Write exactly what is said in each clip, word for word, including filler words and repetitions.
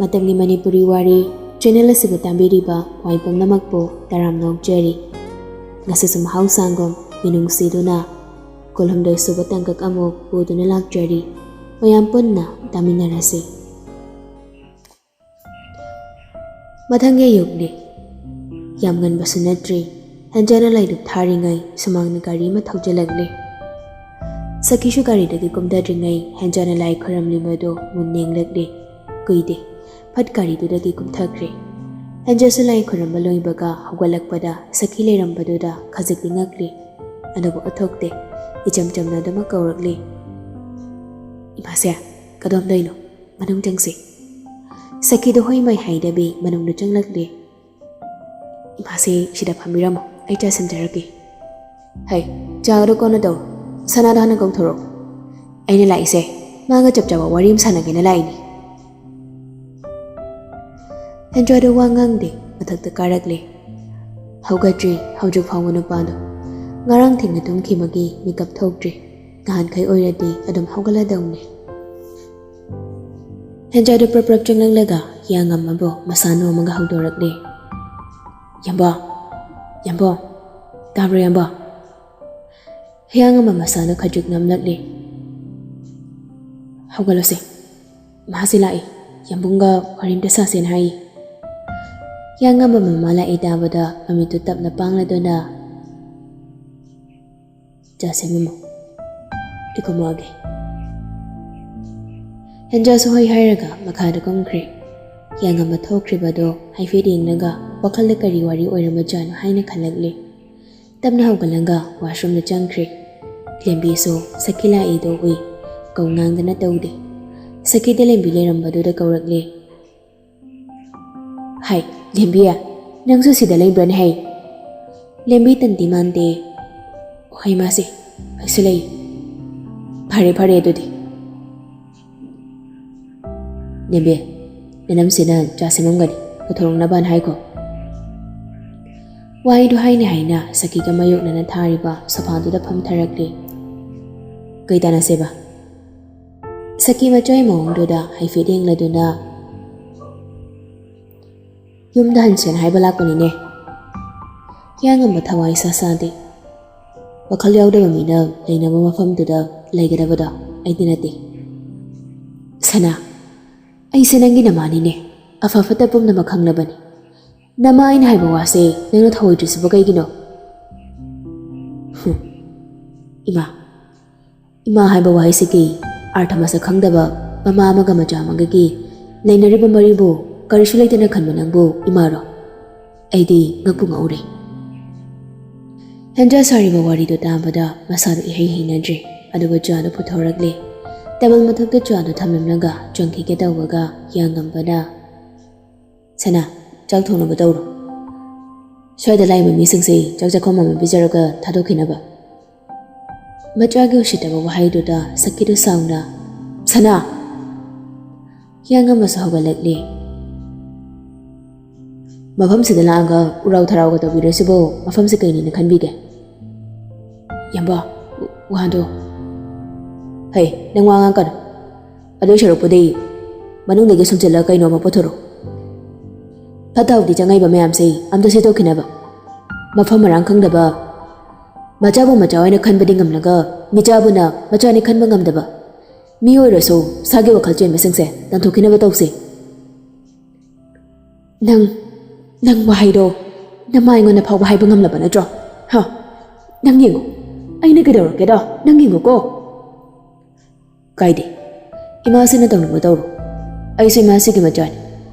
ꯃꯇꯝꯒꯤ ꯃꯅꯤꯄꯨꯔꯤ ꯋꯥꯔꯤ ꯆꯦꯅꯦꯜ ꯑꯁꯤꯕꯨ ꯇꯥꯕꯤꯔꯤꯕ ꯃꯌꯥꯝ ꯄꯨꯝꯅꯃꯛꯄꯨ ꯇꯔꯥꯝꯅ ꯑꯣꯛꯆꯔꯤ꯫ ꯉꯁꯤꯁꯨ ꯃꯍꯧꯁꯥꯒꯨꯝ ꯃꯤꯅꯨꯡꯁꯤꯗꯨꯅ ꯀꯨꯟꯍꯨꯝꯗꯣꯏ ꯁꯨꯕ ꯇꯥꯡꯀꯛ ꯑꯃꯨꯛ ꯄꯨꯗꯨꯅ ꯂꯥꯛꯆꯔꯤ꯫ ꯃꯌꯥꯝ ꯄꯨꯟꯅ ꯇꯥꯃꯤꯟꯅꯔꯁꯤ꯫ ꯃꯊꯪꯒꯤ ꯑꯌꯨꯛꯅꯤ꯫ ꯌꯥꯝ ꯉꯟꯕꯁꯨ ꯅꯠꯇ꯭ꯔꯤ꯫ ꯍꯦꯟꯖꯥꯅ ꯂꯥꯏꯗꯨꯛ ꯊꯥꯔꯤꯉꯩ ꯁꯨꯃꯥꯡꯅ ꯒꯥꯔꯤ ꯑꯃ ꯊꯧꯖꯤꯜꯂꯛꯂꯦ꯫ ꯁꯈꯤꯁꯨ ꯒꯥꯔꯤꯗꯒꯤ ꯀꯨꯝꯊꯗ꯭ꯔꯤꯉꯩ ꯍꯦꯟꯖꯥꯅ ꯂꯥꯏ ꯈꯣꯏꯔꯝꯂꯤꯕꯗꯨ ꯃꯨꯟ ꯌꯦꯡꯂꯛꯂꯦ꯫ ꯀꯨꯏꯗꯦ꯫ ꯐꯠ ꯒꯥꯔꯤꯗꯨꯗꯒꯤ ꯀꯨꯝꯊꯈ꯭ꯔꯦ꯫ ꯍꯦꯟꯖꯥꯁꯨ ꯂꯥꯏ ꯈꯣꯏꯔꯝꯕ ꯂꯣꯏꯕꯒ ꯍꯧꯒꯠꯂꯛꯄꯗ ꯁꯈꯤ ꯂꯩꯔꯝꯕꯗꯨꯗ ꯈꯖꯤꯛꯇꯤ ꯉꯛꯂꯦ꯫ ꯑꯗꯨꯕꯨ ꯎꯠꯊꯣꯛꯇꯦ꯫ ꯏꯆꯝ ꯆꯝꯅ ꯑꯗꯨꯃꯛ ꯀꯧꯔꯛꯂꯦ꯫ "ꯏꯃꯥꯁꯦ, ꯀꯗꯣꯝꯗꯩꯅꯣ? ꯃꯅꯨꯡ ꯆꯪꯁꯤ꯫" ꯁꯈꯤꯗꯨ ꯍꯣꯏ ꯃꯥꯏ ꯍꯥꯏꯗꯕꯤ ꯃꯅꯨꯡꯗ ꯆꯪꯂꯛꯂꯦ꯫ "ꯏꯃꯥꯁꯦ, ꯁꯤꯗ ꯐꯝꯕꯤꯔꯝꯃꯣ, ꯑꯩ ꯆꯥ ꯁꯦꯝꯖꯔꯛꯀꯦ꯫" "ꯍꯩ, ꯆꯥꯒꯗꯣ ꯀꯣꯟꯅ ꯇꯧꯔꯣ, ꯁꯅꯥꯗꯣ ꯍꯥꯟꯅ ꯀꯧꯊꯣꯔꯛꯑꯣ꯫ ꯑꯩꯅ ꯂꯥꯛꯏꯁꯦ ꯃꯥꯒ ꯆꯞ ꯆꯥꯕ ꯋꯥꯔꯤ ꯑꯃ ꯁꯥꯟꯅꯒꯦꯅ ꯂꯥꯛꯏꯅꯤ꯫" ꯍꯦꯟꯖꯥꯗꯣ ꯋꯥ ꯉꯥꯡꯗꯦ, ꯃꯊꯛꯇ ꯀꯥꯔꯛꯂꯦ꯫ ꯍꯧꯒꯠꯇ꯭ꯔꯤ ꯍꯧꯖꯤꯛ ꯐꯥꯎꯕ ꯅꯨꯄꯥꯗꯣ꯫ ꯉꯔꯥꯡ ꯊꯦꯡꯅ ꯇꯨꯝꯈꯤꯕꯒꯤ ꯃꯤꯀꯞ ꯊꯣꯛꯇ꯭ꯔꯤ꯫ ꯅꯍꯥꯟꯈꯩ ꯑꯣꯏꯔꯗꯤ ꯑꯗꯨꯝ ꯍꯧꯒꯠꯂꯗꯧꯅꯤ꯫ ꯍꯦꯟꯖꯥꯗꯨ ꯄ꯭ꯔꯞ ꯄ꯭ꯔꯞ ꯆꯪꯂꯛꯂꯒ ꯍꯤꯌꯥꯡ ꯑꯃꯕꯨ ꯃꯁꯥ ꯅꯣꯝꯃꯒ ꯍꯧꯗꯣꯔꯛꯂꯦ꯫ "ꯌꯥꯝꯕꯣ! ꯌꯥꯝꯕꯣ! ꯇꯥꯕ꯭ꯔꯣ ꯌꯥꯝꯕꯣ?" ꯍꯤꯌꯥꯡ ꯑꯃ ꯃꯁꯥꯗꯨ ꯈꯖꯤꯛ ꯅꯝꯂꯛꯂꯦ꯫ "ꯍꯧꯒꯠꯂꯣꯁꯦ꯫ ꯃꯍꯥꯛꯁꯦ ꯂꯥꯛꯏ꯫ ꯌꯥꯝꯕꯨꯡꯒ ꯋꯥꯔꯤ ꯑꯝꯇ ꯁꯥꯁꯦꯅ ꯍꯥꯏꯌꯦ꯫" ꯍꯤꯌꯥꯡ ꯑꯃ ꯃꯃꯥ ꯂꯥꯛꯏ ꯇꯥꯕꯗ ꯃꯃꯤꯠꯇꯨ ꯇꯞꯅ ꯄꯥꯡꯂꯗꯨꯅ, "ꯆꯥ ꯁꯦꯝꯃꯝꯃꯣ꯫ ꯑꯩ ꯀꯨꯝꯃꯛꯑꯒꯦ꯫" ꯍꯦꯟꯖꯥꯁꯨ ꯍꯣꯏ ꯍꯥꯏꯔꯒ ꯃꯈꯥꯗ ꯀꯨꯝꯈ꯭ꯔꯦ꯫ ꯍꯤꯌꯥꯡ ꯑꯃ ꯊꯣꯛꯈ꯭ꯔꯤꯕꯗꯣ ꯍꯥꯏꯐꯦꯠ ꯌꯦꯡꯂꯒ ꯋꯥꯈꯜꯗ ꯀꯔꯤ ꯋꯥꯔꯤ ꯑꯣꯏꯔꯝꯕꯖꯥꯠꯅꯣ ꯍꯥꯏꯅ ꯈꯜꯂꯛꯂꯦ꯫ ꯇꯞꯅ ꯍꯧꯒꯠꯂꯒ ꯋꯥꯁꯔꯨꯝꯗ ꯆꯪꯈ꯭ꯔꯦ꯫ ꯂꯦꯝꯕꯤꯁꯨ ꯁꯈꯤ ꯂꯥꯛꯏꯗꯣ ꯎꯏ꯫ ꯀꯧ ꯉꯥꯡꯗꯅ ꯇꯧꯗꯦ꯫ ꯁꯈꯤꯗ ꯂꯦꯝꯕꯤ ꯂꯩꯔꯝꯕꯗꯨꯗ ꯀꯧꯔꯛꯂꯦ꯫ "ꯍꯥꯏ, ꯂꯦꯝꯕꯤ, ꯅꯪꯁꯨ ꯁꯤꯗ ꯂꯩꯕ꯭ꯔꯅꯦ ꯍꯩ?" ꯂꯦꯝꯕꯤ ꯇꯟꯗꯤ ꯃꯥꯟꯗꯦ꯫ "ꯍꯣꯏ ꯃꯥꯁꯦ, ꯑꯩꯁꯨ ꯂꯩ꯫" "ꯐꯔꯦ ꯐꯔꯦ ꯑꯗꯨꯗꯤ꯫" "ꯂꯦꯝꯕꯤ, ꯅꯅꯝꯁꯤꯅ ꯆꯥ ꯁꯦꯝꯃꯝꯒꯅꯤ, ꯄꯨꯊꯣꯔꯛꯅꯕꯅ ꯍꯥꯏꯈꯣ꯫" ꯋꯥꯍꯩꯗꯨ ꯍꯥꯏꯅ ꯍꯥꯏꯅ ꯁꯈꯤꯒ ꯃꯥꯌꯣꯛꯅꯅ ꯊꯥꯔꯤꯕ ꯁꯣꯐꯥꯗꯨꯗ ꯐꯝꯊꯔꯛꯂꯦ꯫ "ꯀꯩ ꯇꯥꯟꯅꯁꯦꯕ?" ꯁꯈꯤ ꯃꯆꯥꯏ ꯃꯑꯣꯡꯗꯨꯗ ꯍꯥꯏꯐꯦꯠ ꯌꯦꯡꯂꯗꯨꯅ, ꯌꯨꯝꯗ ꯍꯟꯁꯦꯅ ꯍꯥꯏꯕ ꯂꯥꯛꯄꯅꯤꯅꯦ꯫ ꯍꯤꯌꯥꯡꯉꯝꯕ ꯊꯋꯥꯏ ꯏꯁꯥ ꯁꯥꯗꯦ꯫ ꯋꯥꯈꯜ ꯌꯥꯎꯗꯕ ꯃꯤꯅ ꯂꯩꯅꯕ ꯃꯐꯝꯗꯨꯗ ꯂꯩꯒꯗꯕꯗꯣ ꯑꯩꯗꯤ ꯅꯠꯇꯦ꯫ ꯁꯅꯥ, ꯑꯩꯁꯦ ꯅꯪꯒꯤ ꯅꯃꯥꯅꯤꯅꯦ꯫ ꯑꯐ ꯐꯠꯇ ꯄꯨꯝꯅꯃꯛ ꯈꯪꯂꯕꯅꯤ꯫ ꯅꯃꯥ ꯑꯩꯅ ꯍꯥꯏꯕ ꯋꯥꯁꯦ ꯅꯪꯅ ꯊꯧꯑꯣꯏꯗ꯭ꯔꯤꯁꯤꯕꯨ ꯀꯩꯒꯤꯅꯣ? ꯍꯨꯝ꯫ ꯏꯃꯥ, ꯏꯃꯥ ꯍꯥꯏꯕ ꯋꯥꯍꯩꯁꯤꯒꯤ ꯑꯥꯔꯊ ꯃꯁꯛ ꯈꯪꯗꯕ ꯃꯃꯥ ꯑꯃꯒ ꯃꯆꯥ ꯑꯃꯒꯒꯤ ꯂꯩꯅꯔꯤꯕ ꯃꯔꯤꯕꯨ ꯀꯔꯤꯁꯨ ꯂꯩꯇꯅ ꯈꯟꯕ ꯅꯪꯕꯨ ꯏꯃꯥꯔꯣ? ꯑꯩꯗꯤ ꯉꯛꯄꯨ ꯉꯛꯎꯔꯦ꯫ ꯍꯦꯟꯖꯥ ꯁꯥꯔꯤꯕ ꯋꯥꯔꯤꯗꯨ ꯇꯥꯕꯗ ꯃꯁꯥꯗꯨ ꯏꯍꯩ ꯍꯩꯅꯗ꯭ꯔꯦ꯫ ꯑꯗꯨꯒ ꯆꯥꯗꯨ ꯄꯨꯊꯣꯔꯛꯂꯦ꯫ ꯇꯦꯕꯜ ꯃꯊꯛꯇ ꯆꯥꯗꯨ ꯊꯝꯂꯝꯂꯒ ꯆꯪꯈꯤꯒꯦ ꯇꯧꯕꯒ ꯍꯤꯌꯥꯡꯉꯝꯕꯅ, "ꯁꯅꯥ, ꯆꯥꯛ ꯊꯣꯡꯅꯕ ꯇꯧꯔꯣ꯫ ꯁ꯭ꯋꯥꯏꯗ ꯂꯥꯛꯏꯕ ꯃꯤꯁꯤꯡꯁꯦ ꯆꯥꯛ ꯆꯥꯛꯈꯣꯝ ꯑꯃ ꯄꯤꯖꯔꯒ ꯊꯥꯗꯣꯛꯈꯤꯅꯕ"꯫ ꯃꯆꯥꯒꯤ ꯎꯁꯤꯠꯇꯕ ꯋꯥꯍꯩꯗꯨꯗ ꯁꯛꯀꯤꯗꯨ ꯁꯥꯎꯅ, "ꯁꯅꯥ!" ꯍꯤꯌꯥꯡꯉꯝꯕꯁꯨ ꯍꯧꯒꯠꯂꯛꯂꯦ꯫ "ꯃꯐꯝꯁꯤꯗ ꯂꯥꯛꯑꯒ ꯎꯔꯥꯎ ꯊꯔꯥꯎꯒ ꯇꯧꯕꯤꯔꯁꯤꯕꯨ ꯃꯐꯝꯁꯤ ꯀꯩꯅꯦꯅ ꯈꯟꯕꯤꯒꯦ?" "ꯌꯥꯝꯕ, ꯋꯥꯗꯣ"꯫ "ꯍꯩ, ꯅꯪ ꯋꯥ ꯉꯥꯡꯀꯅꯨ꯫ ꯑꯗꯨꯏ ꯁꯔꯨꯛꯄꯨꯗꯤ ꯃꯅꯨꯡꯗꯒꯤ ꯁꯨꯝꯆꯤꯜꯂꯒ ꯀꯩꯅꯣ ꯑꯃ ꯄꯨꯊꯣꯔꯛꯎ꯫ ꯐꯠꯇ ꯍꯥꯎꯗꯤ ꯆꯪꯉꯛꯏꯕ ꯃꯌꯥꯝꯁꯦ ꯑꯝꯇ ꯁꯤꯠꯇꯣꯛꯈꯤꯅꯕ꯫ ꯃꯐꯝ ꯃꯔꯥꯡ ꯈꯪꯗꯕ ꯃꯆꯥꯕꯨ ꯃꯆꯥ ꯑꯣꯏꯅ ꯈꯟꯕꯗꯤ ꯉꯝꯂꯒ ꯃꯤꯆꯥꯕꯨꯅ ꯃꯆꯥꯅꯤ ꯈꯟꯕ ꯉꯝꯗꯕ ꯃꯤ ꯑꯣꯏꯔꯁꯨ ꯁꯥꯒꯤ ꯋꯥꯈꯜ ꯆꯦꯟꯕꯁꯤꯡꯁꯦ ꯇꯥꯟꯊꯣꯛꯈꯤꯅꯕ ꯇꯧꯁꯤ"꯫ "ꯅꯪ, ꯅꯪ ꯋꯥꯍꯩꯗꯣ ꯅꯃꯥ ꯑꯩꯉꯣꯟꯗ ꯐꯥꯎꯕ ꯍꯥꯏꯕ ꯉꯝꯂꯕ ꯅꯠꯇ꯭ꯔꯣ? ꯍꯥ? ꯅꯪ ꯌꯦꯡꯉꯨ, ꯑꯩꯅ ꯀꯩꯗꯧꯔꯛꯀꯦꯗꯣ ꯅꯪ ꯌꯦꯡꯉꯨꯀꯣ"꯫ "ꯀꯥꯏꯗꯦ, ꯏꯃꯥꯁꯤꯅ ꯇꯧꯅꯤꯡꯕ ꯇꯧꯔꯣ꯫ ꯑꯩꯁꯨ ꯏꯃꯥꯁꯤꯒꯤ ꯃꯆꯥꯅꯤ꯫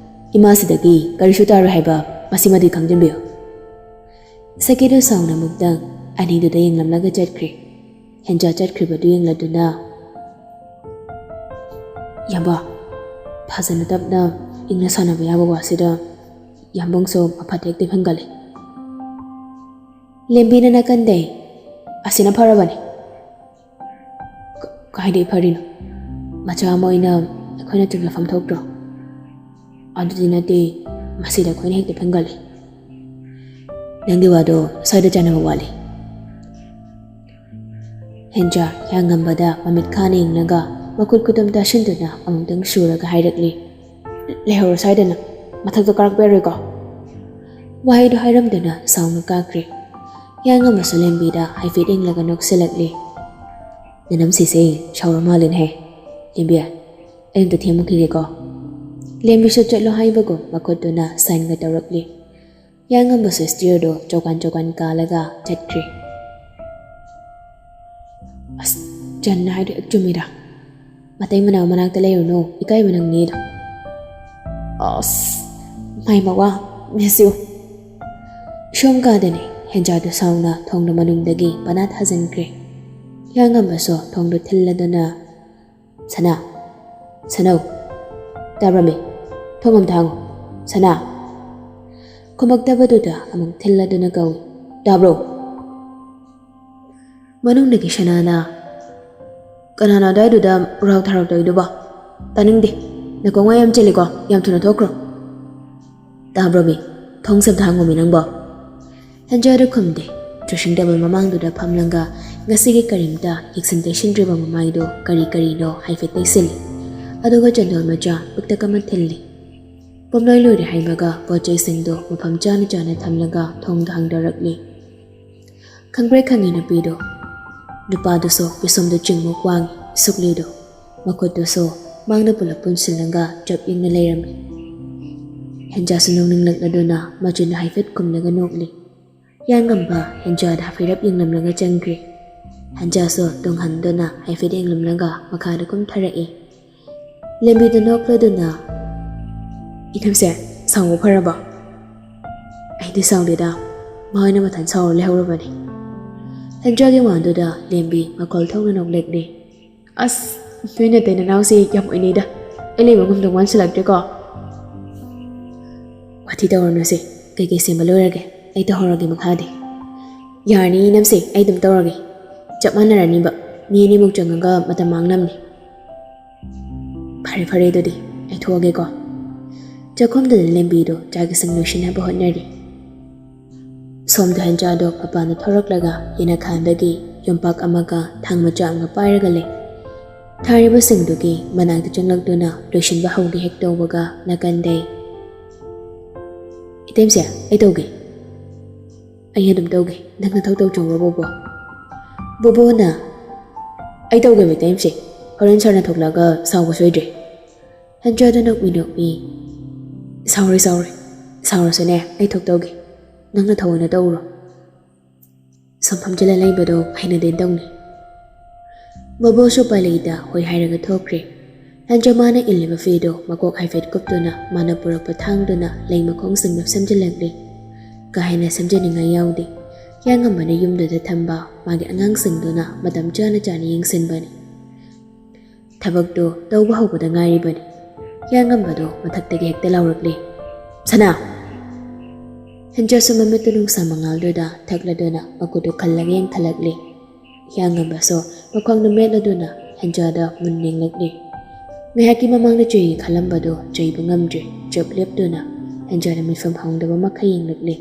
ꯏꯃꯥꯁꯤꯗꯒꯤ ꯀꯔꯤꯁꯨ ꯇꯥꯔꯣꯏ ꯍꯥꯏꯕ ꯃꯁꯤꯃꯗꯤ ꯈꯪꯖꯤꯟꯕꯤꯌꯨ"꯫ ꯁꯀꯤꯗꯨ ꯁꯥꯎꯅ ꯑꯃꯨꯛꯇꯪ ꯑꯅꯤꯗꯨꯗ ꯌꯦꯡꯂꯝꯂꯒ ꯆꯠꯈ꯭ꯔꯦ꯫ ꯍꯦꯟꯖꯥ ꯆꯠꯈ꯭ꯔꯤꯕꯗꯨ ꯌꯦꯡꯂꯗꯨꯅ, "ꯌꯥꯝꯕ, ꯐꯖꯅ ꯇꯞꯅ ꯏꯪꯅ ꯁꯥꯟꯅꯕ ꯌꯥꯕ ꯋꯥꯁꯤꯗ ꯌꯥꯝꯕꯨꯡꯁꯨ ꯃꯐꯠ ꯍꯦꯛꯇ ꯐꯦꯡꯒꯜꯂꯤ"꯫ ꯂꯦꯝꯕꯤꯅ ꯅꯥꯀꯟꯗꯩ, "ꯑꯁꯤꯅ ꯐꯔꯕꯅꯤ"꯫ "ꯀ-, ꯀꯥꯏꯗꯩ ꯐꯔꯤꯅꯣ? ꯃꯆꯥ ꯑꯃ ꯑꯣꯏꯅ ꯑꯩꯈꯣꯏꯅ ꯆꯤꯡꯅꯐꯝ ꯊꯣꯛꯇ꯭ꯔꯣ? ꯑꯗꯨꯗꯤ ꯅꯠꯇꯦ, ꯃꯁꯤꯗ ꯑꯩꯈꯣꯏꯅ ꯍꯦꯛꯇ ꯐꯦꯡꯒꯜꯂꯤ"꯫ "ꯅꯪꯒꯤ ꯋꯥꯗꯣ ꯁ꯭ꯋꯥꯏꯗ ꯆꯥꯟꯅꯕ ꯋꯥꯠꯂꯤ"꯫ ꯍꯦꯟꯖꯥ ꯍꯤꯌꯥꯡꯉꯝꯕꯗ ꯃꯃꯤꯠ ꯈꯥꯅ ꯌꯦꯡꯂꯒ ꯃꯈꯨꯠ ꯈꯨꯇꯨꯝ ꯇꯥꯁꯤꯟꯗꯨꯅ ꯑꯃꯨꯛꯇꯪ ꯁꯨꯔꯒ ꯍꯥꯏꯔꯛꯂꯤ, "ꯂꯩꯍꯧꯔꯣ ꯁ꯭ꯋꯥꯏꯗꯅ, ꯃꯊꯛꯇ ꯀꯥꯔꯛꯄ ꯌꯥꯔꯣꯏꯀꯣ"꯫ ꯋꯥꯍꯩꯗꯨ ꯍꯥꯏꯔꯝꯗꯨꯅ ꯁꯥꯎꯅ ꯀꯥꯈ꯭ꯔꯦ꯫ ꯍꯤꯌꯥꯡꯉꯝꯕꯁꯨ ꯂꯦꯝꯕꯤꯗ ꯍꯥꯏꯐꯦꯠ ꯌꯦꯡꯂꯒ ꯅꯣꯛꯁꯤꯜꯂꯛꯂꯤ꯫ "ꯅꯅꯝꯁꯤꯁꯦ ꯁꯥꯎꯔ ꯃꯥꯜꯂꯦꯅꯦꯍꯦ꯫ ꯂꯦꯝꯕꯤ, ꯑꯩ ꯑꯝꯇ ꯊꯦꯝꯃꯨꯈꯤꯒꯦꯀꯣ"꯫ ꯂꯦꯝꯕꯤꯁꯨ ꯆꯠꯂꯣ ꯍꯥꯏꯕꯒꯨꯝ ꯃꯈꯨꯠꯇꯨꯅ ꯁꯥꯏꯟꯒ ꯇꯧꯔꯛꯂꯤ꯫ ꯍꯤꯌꯥꯡꯉꯝꯕꯁꯨ ꯁ꯭ꯇꯤꯌꯔꯗꯨ ꯆꯣꯀꯥꯟ ꯆꯣꯀꯥꯟ ꯀꯥꯜꯂꯒ ꯆꯠꯈ꯭ꯔꯦ꯫ "ꯑꯁ, ꯆꯟꯅ ꯍꯥꯏꯗꯣ ꯍꯦꯛ ꯆꯨꯝꯃꯤꯗ꯫ ꯃꯇꯩ ꯃꯅꯥꯎ ꯃꯅꯥꯛꯇ ꯂꯩꯔꯨꯅꯨ, ꯏꯀꯥꯏꯕ ꯅꯪꯅꯤꯗꯣ꯫ ꯑꯁ, ꯃꯥꯏ ꯃꯋꯥ, miss you"꯫ ꯁꯣꯝ ꯀꯥꯗꯅꯤ ꯍꯦꯟꯖꯥꯗꯨ ꯁꯥꯎꯅ ꯊꯣꯡꯗꯨ ꯃꯅꯨꯡꯗꯒꯤ ꯄꯅꯥ ꯊꯥꯖꯤꯟꯈ꯭ꯔꯦ꯫ ꯍꯤꯌꯥꯡꯉꯝꯕꯁꯨ ꯊꯣꯡꯗꯨ ꯊꯤꯜꯂꯗꯨꯅ, "ꯁꯅꯥ, ꯁꯅꯧ, ꯇꯥꯕ꯭ꯔꯃꯤ? ꯊꯣꯡ ꯑꯝꯇ ꯍꯥꯡꯉꯨ, ꯁꯅꯥ"꯫ ꯈꯨꯝꯃꯛꯇꯕꯗꯨꯗ ꯑꯃꯨꯛ ꯊꯤꯜꯂꯗꯨꯅ ꯀꯧꯏ, "ꯇꯥꯕ꯭ꯔꯣ?" ꯃꯅꯨꯡꯗꯒꯤ ꯁꯅꯥꯅ, "ꯀꯅꯥꯅꯣ ꯑꯗꯥꯏꯗꯨꯗ ꯎꯔꯥꯎ ꯊꯔꯥꯎ ꯇꯧꯔꯤꯗꯨꯕꯣ? ꯇꯥꯅꯤꯡꯗꯦ꯫ ꯅꯀꯣꯡ ꯋꯥ ꯌꯥꯝ ꯆꯦꯜꯂꯤꯀꯣ? ꯌꯥꯝ ꯊꯨꯅ ꯊꯣꯛꯈ꯭ꯔꯣ"꯫ "ꯇꯥꯕ꯭ꯔꯣꯃꯤ? ꯊꯣꯡꯁꯦ ꯑꯝꯇ ꯍꯥꯡꯉꯣꯃꯤ ꯅꯪꯕꯣ"꯫ ꯍꯦꯟꯖꯥꯗꯨ ꯈꯨꯝꯗꯦ꯫ Dressing table ꯃꯃꯥꯡꯗꯨꯗ ꯐꯝꯂꯒ ꯉꯁꯤꯒꯤ ꯀꯔꯤꯝꯇ ꯌꯦꯛꯁꯤꯟ ꯇꯩꯁꯤꯟꯗ꯭ꯔꯤꯕ ꯃꯃꯥꯏꯗꯨ ꯀꯔꯤ ꯀꯔꯤꯅꯣ ꯍꯥꯏꯐꯦꯠ ꯇꯩꯁꯤꯜꯂꯤ꯫ ꯑꯗꯨꯒ ꯆꯟꯗꯣꯜ ꯃꯆꯥ ꯄꯤꯛꯇꯛ ꯑꯃ ꯊꯤꯜꯂꯤ꯫ ꯄꯣꯝꯂꯣꯏ ꯂꯣꯏꯔꯦ ꯍꯥꯏꯕꯒ ꯄꯣꯠ ꯆꯩꯁꯤꯡꯗꯨ ꯃꯐꯝ ꯆꯥꯅ ꯆꯥꯅ ꯊꯝꯂꯒ ꯊꯣꯡꯗ ꯍꯥꯡꯗꯣꯔꯛꯂꯤ꯫ ꯈꯪꯄ꯭ꯔꯦꯛ ꯈꯪꯉꯤ ꯅꯨꯄꯤꯗꯣ꯫ ꯅꯨꯄꯥꯗꯨꯁꯨ ꯄꯤꯁꯨꯝꯗꯨ ꯆꯤꯡꯃꯨꯛ ꯋꯥꯡꯉꯤ, ꯁꯨꯛꯂꯤꯗꯣ꯫ ꯃꯈꯨꯠꯇꯨꯁꯨ ꯃꯥꯡꯗ ꯄꯨꯂꯞ ꯄꯨꯟꯁꯤꯜꯂꯒ ꯆꯞ ꯌꯨꯡꯅ ꯂꯩꯔꯝꯃꯤ꯫ ꯍꯦꯟꯖꯥꯁꯨ ꯅꯣꯛꯅꯤꯡꯂꯛꯂꯗꯨꯅ ꯃꯆꯤꯟꯗꯨ ꯍꯥꯏꯐꯦꯠ ꯈꯨꯝꯂꯒ ꯅꯣꯛꯂꯤ꯫ ꯍꯤꯌꯥꯡꯉꯝꯕ ꯍꯦꯟꯖꯥꯗ ꯍꯥꯏꯐꯦꯠ ꯌꯦꯡꯂꯝꯂꯒ ꯆꯪꯈ꯭ꯔꯦ꯫ ꯍꯦꯟꯖꯥꯁꯨ ꯇꯨꯡꯍꯟꯗꯨꯅ ꯍꯥꯏꯐꯦꯠ ꯌꯦꯡꯂꯝꯂꯒ ꯃꯈꯥꯗ ꯀꯨꯝꯊꯔꯛꯏ꯫ ꯂꯦꯝꯕꯤꯗꯨ ꯅꯣꯛꯂꯗꯨꯅ, "ꯏꯅꯝꯁꯦ, ꯁꯥꯎꯕ ꯐꯔꯕꯣ?" "ꯑꯩꯗꯤ ꯁꯥꯎꯗꯦꯗ, ꯃꯥ ꯑꯣꯏꯅ ꯃꯊꯟ ꯁꯥꯎꯔ ꯂꯩꯍꯧꯔꯕꯅꯤ"꯫ ꯍꯦꯟꯖꯥꯒꯤ ꯋꯥꯗꯨꯗ ꯂꯦꯝꯕꯤ ꯃꯈꯣꯜ ꯊꯣꯛꯅ ꯅꯣꯛꯂꯛꯂꯤ꯫ "ꯑꯁ, ꯅꯣꯏ ꯅꯇꯩ ꯅꯅꯥꯎꯁꯤ ꯌꯥꯝ ꯑꯣꯏꯅꯩꯗ꯫ ꯑꯩ ꯂꯩꯕ ꯉꯝꯗꯧ ꯃꯥꯟꯁꯤꯜꯂꯛꯇ꯭ꯔꯦꯀꯣ"꯫ "ꯋꯥꯊꯤ ꯇꯧꯔꯅꯨꯁꯦ, ꯀꯩꯀꯩ ꯁꯦꯝꯕ ꯂꯣꯏꯔꯒꯦ? ꯑꯩ ꯇꯧꯍꯧꯔꯒꯦ ꯃꯈꯥꯗꯤ"꯫ "ꯌꯥꯔꯅꯤ ꯏꯅꯝꯁꯦ, ꯑꯩ ꯑꯗꯨꯝ ꯇꯧꯔꯒꯦ꯫ ꯆꯞ ꯃꯥꯟꯅꯔꯅꯤꯕ, ꯃꯤ ꯑꯅꯤꯃꯨꯛ ꯆꯪꯉꯒ ꯃꯇꯝ ꯃꯥꯡꯅꯕꯅꯤ"꯫ "ꯐꯔꯦ ꯐꯔꯦ, ꯑꯗꯨꯗꯤ ꯑꯩ ꯊꯣꯛꯑꯒꯦꯀꯣ"꯫ ꯆꯥꯛꯈꯨꯝꯗꯨꯗ ꯂꯦꯝꯕꯤꯗꯨ ꯆꯥꯛ ꯏꯁꯤꯡ ꯂꯣꯏꯁꯤꯟꯅꯕ ꯍꯣꯠꯅꯔꯤ꯫ ꯁꯣꯝꯗ ꯍꯦꯟꯖꯥꯗꯣ ꯃꯄꯥꯟꯗ ꯊꯣꯔꯛꯂꯒ ꯌꯦꯅꯈꯥꯗꯒꯤ ꯌꯣꯝꯄꯥꯛ ꯑꯃꯒ ꯊꯥꯡ ꯃꯆꯥ ꯑꯃꯒ ꯄꯥꯏꯔꯒ ꯂꯩ꯫ ꯊꯥꯔꯤꯕꯁꯤꯡꯗꯨꯒꯤ ꯃꯅꯥꯛꯇ ꯆꯪꯂꯛꯇꯨꯅ ꯂꯣꯏꯁꯤꯟꯕ ꯍꯧꯒꯦ ꯍꯦꯛ ꯇꯧꯕꯒ ꯅꯥꯀꯟꯗꯩ, "ꯏꯇꯥ, "ꯇꯦꯝꯁꯦ, ꯑꯩ ꯇꯧꯒꯦ꯫ ꯑꯩ ꯑꯗꯨꯝ ꯇꯧꯒꯦ꯫ ꯅꯪ ꯅꯊꯧ ꯇꯧꯖꯧꯔꯣ, ꯕꯣꯕꯣ꯫" "ꯕꯣꯕꯣꯅ?" "ꯑꯩ ꯇꯧꯒꯦ, ꯇꯦꯝꯁꯦ꯫ ꯍꯣꯔꯦꯟ ꯁꯥꯔꯅ ꯊꯣꯛꯂꯛꯑꯒ ꯁꯥꯎꯕ ꯁꯣꯏꯗ꯭ꯔꯦ꯫" ꯍꯦꯟꯖꯥꯗꯨ ꯅꯣꯛꯃꯤ ꯅꯣꯛꯃꯤ, "ꯁꯥꯎꯔꯣꯏ, ꯁꯥꯎꯔꯣꯏ꯫ ꯁꯥꯎꯔꯁꯨꯅꯦ, ꯑꯩ ꯊꯣꯛ ꯇꯧꯒꯦ꯫ ꯅꯪꯅ ꯊꯑꯣꯏꯅ ꯇꯧꯔꯣ꯫" ꯁꯨꯝ ꯐꯝꯖꯤꯜꯂ ꯂꯩꯕꯗꯣ ꯍꯩꯅꯗꯦ ꯇꯧꯅꯤ꯫ ꯕꯣꯕꯣꯁꯨ ꯎꯄꯥꯏ ꯂꯩꯇ ꯍꯣꯏ ꯍꯥꯏꯔꯒ ꯊꯣꯛꯈ꯭ꯔꯦ꯫ ꯍꯦꯟꯖꯥ ꯃꯥꯅ ꯏꯜꯂꯤꯕ ꯐꯤꯗꯣ ꯃꯀꯣꯛ ꯍꯥꯏꯐꯦꯠ ꯀꯨꯞꯇꯨꯅ, ꯃꯥꯅ ꯄꯨꯔꯛꯄ ꯊꯥꯡꯗꯨꯅ ꯂꯩ ꯃꯈꯣꯡꯁꯤꯡꯗꯣ ꯁꯦꯝꯖꯤꯜꯂꯛꯂꯤ꯫ ꯀꯥ ꯍꯦꯟꯅ ꯁꯦꯝꯖꯅꯤꯡꯉꯥꯏ ꯌꯥꯎꯗꯦ꯫ ꯍꯤꯌꯥꯡꯉꯝꯕꯅ ꯌꯨꯝꯗꯨꯗ ꯊꯝꯕ ꯃꯥꯒꯤ ꯑꯉꯥꯡꯁꯤꯡꯗꯨꯅ ꯃꯇꯝ ꯆꯥꯅ ꯆꯥꯅ ꯌꯦꯡꯁꯤꯟꯕꯅꯤ꯫ ꯊꯕꯛꯇꯨ ꯇꯧꯕ ꯍꯧꯕꯗ ꯉꯥꯏꯔꯤꯕꯅꯤ꯫ ꯍꯤꯌꯥꯡꯉꯝꯕꯗꯣ ꯃꯊꯛꯇꯒꯤ ꯍꯦꯛꯇ ꯂꯥꯎꯔꯛꯂꯤ, "ꯁꯅꯥ!" ꯍꯦꯟꯖꯥꯁꯨ ꯃꯃꯤꯠꯇꯨ ꯅꯨꯡꯁꯥ ꯃꯉꯥꯜꯗꯨꯗ ꯊꯛꯂꯗꯨꯅ ꯃꯈꯨꯠꯇꯨ ꯈꯜꯂꯒ ꯌꯦꯡꯊꯠꯂꯛꯂꯤ꯫ ꯍꯤꯌꯥꯡꯉꯝꯕꯁꯨ ꯃꯈ꯭ꯋꯥꯡꯗꯨ ꯃꯦꯠꯂꯗꯨꯅ ꯍꯦꯟꯖꯥꯗ ꯃꯨꯟ ꯌꯦꯡꯂꯛꯂꯤ꯫ ꯉꯥꯏꯍꯥꯛꯀꯤ ꯃꯃꯥꯡꯗ ꯆꯩꯒꯦ ꯈꯜꯂꯝꯕꯗꯨ ꯆꯩꯕ ꯉꯝꯗ꯭ꯔꯦ꯫ ꯆꯞ ꯂꯦꯞꯇꯨꯅ ꯍꯦꯟꯖꯥꯗ ꯃꯤꯠꯐꯝ ꯍꯣꯡꯗꯕ ꯃꯈꯩ ꯌꯦꯡꯂꯛꯂꯤ꯫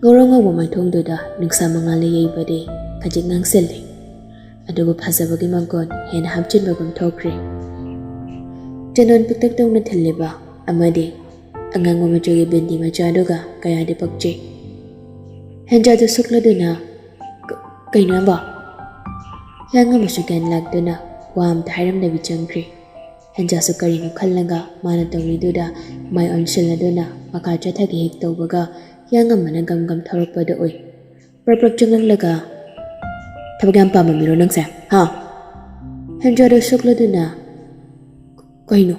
ꯉꯧꯔꯣꯛ ꯉꯧꯕ ꯃꯥꯏꯊꯣꯡꯗꯨꯗ ꯅꯨꯡꯁꯥ ꯃꯉꯥꯜꯅ ꯌꯩꯕꯗꯤ ꯈꯖꯤꯛ ꯉꯥꯡꯁꯤꯜꯂꯤ꯫ ꯑꯗꯨꯕꯨ ꯐꯖꯕꯒꯤ ꯃꯒꯨꯟ ꯍꯦꯟꯅ ꯍꯥꯞꯆꯤꯟꯕꯒꯨꯝ ꯊꯣꯛꯈ꯭ꯔꯦ꯫ ꯆꯅꯣꯟ ꯄꯤꯛꯇꯛ ꯇꯧꯅ ꯊꯤꯜꯂꯤꯕ ꯑꯃꯗꯤ ꯑꯉꯥꯡꯕ ꯃꯆꯨꯒꯤ ꯕꯤꯟꯗꯤ ꯃꯆꯥꯗꯨꯒ ꯀꯌꯥꯗꯤ ꯄꯛꯆꯩ꯫ ꯍꯦꯟꯖꯥꯗꯨ ꯁꯨꯛꯂꯗꯨꯅ, "ꯀ-, ꯀꯩꯅꯣ ꯑꯕꯣ?" ꯍꯤꯌꯥꯡꯉꯝꯕꯁꯨ ꯒ꯭ꯌꯥꯟ ꯂꯥꯛꯇꯨꯅ ꯋꯥ ꯑꯝꯇ ꯍꯥꯏꯔꯝꯗꯕꯤ ꯆꯪꯈ꯭ꯔꯦ꯫ ꯍꯦꯟꯖꯥꯁꯨ ꯀꯔꯤꯅꯣ ꯈꯜꯂꯒ ꯃꯥꯅ ꯇꯧꯔꯤꯗꯨꯗ ꯃꯥꯏ ꯑꯣꯟꯁꯤꯜꯂꯗꯨꯅ ꯃꯈꯥ ꯆꯠꯊꯒꯦ ꯍꯦꯛ ꯇꯧꯕꯒ ꯍꯤꯌꯥꯡꯉꯝꯕꯅ ꯒꯝ ꯒꯝ ꯊꯧꯔꯛꯄꯗꯨ ꯎꯏ꯫ ꯄ꯭ꯔꯞ ꯄ꯭ꯔꯞ ꯆꯪꯂꯛꯂꯒ, "ꯊꯕꯛ ꯌꯥꯝ ꯄꯥꯝꯕ ꯃꯤꯔꯣ ꯅꯪꯁꯦ, ꯍꯥ?" ꯍꯦꯟꯖꯥꯗꯨ ꯁꯨꯛꯂꯗꯨꯅ, "ꯀꯩꯅꯣ